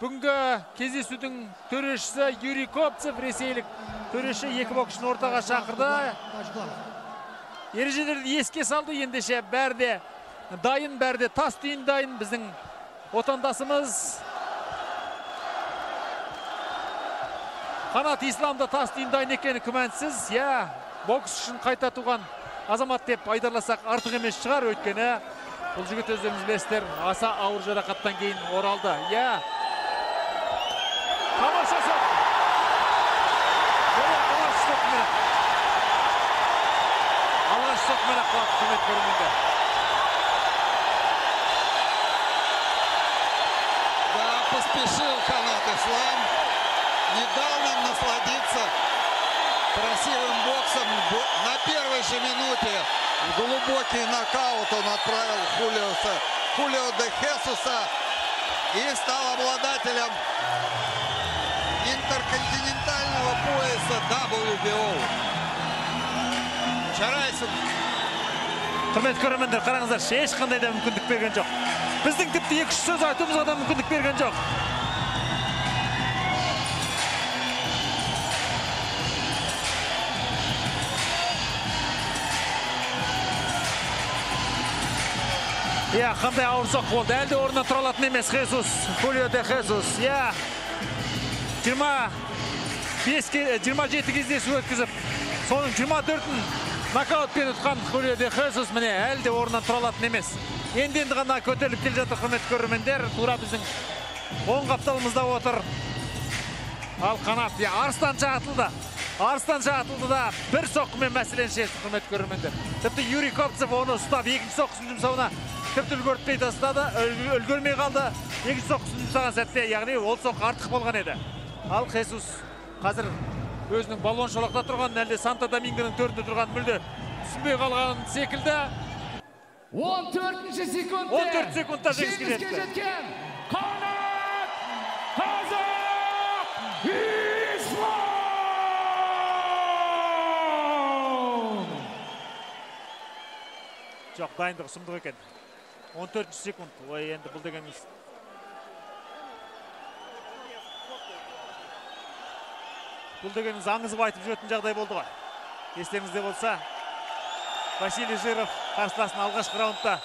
Бүгінгі кездесудің төрешісі Юрий Копцев, ресейлік төреші, екі боксшыны ортаға шақырды. Ережелерді еске салды. Ендеше бәрі де дайын, бәрі де тас түйін дайын. Біздің отандасымыз Қанат Исламда тас түйін дайын екені күмәнсіз. Иә, бокс үшін қайта туған азамат деп айдарласақ артық емес шығар, өйткені бұл жігіт, өздеріңіз білесіздер, аса ауыр жарақаттан кейін оралды. Иә, тамаша соққы. Алғашқы соққымен, алғашқы соққымен ақ құрметті көрермендер. Да, поспешил Канат Ислам. Не дал нам насладиться красивым боксом. На первой же минуте в глубокий нокаут он отправил Хулио де Хесуса и стал обладателем интерконтинентального пояса WBO. Жарайсың. Құрметті көрермендер, қараңыздаршы, ешқандай да мүмкіндік берген жоқ. Біздің тіпті екі-үш сөз айтуымызға да мүмкіндік берген жоқ. Иә, қандай ауыр соққы болды. Әлі де орнынан тұра алатын емес Хесус, Хулио де Хесус. Иә, 27 кездесу өткізіп, соның 24-ін нокаутпен ұтқан Хулио де Хесус міне әлі де орнынан тұра алатын емес. Енді-енді ғана көтеріліп келе жатыр, құрметті көрермендер. Тура біздің оң қапталымызда отыр. Ал Қанат, иә, арыстанша атылды. Арыстанша атылды да бір соққымен мәселені шешті, құрметті көрермендер. Тіпті Юрий Копцев оны ұстап, екінші соққысын жұмсауына тіпті үлгертпей тастады, үлгермей қалды. Екінші соққысын жұмсаған сәтте, яғни ол соққы артық болған еді. Ал Хесус қазір өзінің балуан шолақта тұрғанын, әлде Санта Домингоның төрінде тұрғанын мүлде түсінбей қалған секілді. 14 секундта 14 секундта жеңіске жетті. Жеткен Қанат Қазақ Ислам! Жоқ, дайындығы сұмдық екен. 14 секунд. Ой, енді бұл дегеніміз. Бұл дегеніміз аңызып айтып жүретін жағдай болды ғой. Естеріңізде болса, Василий Жиров қарсыласын алғашқы раундта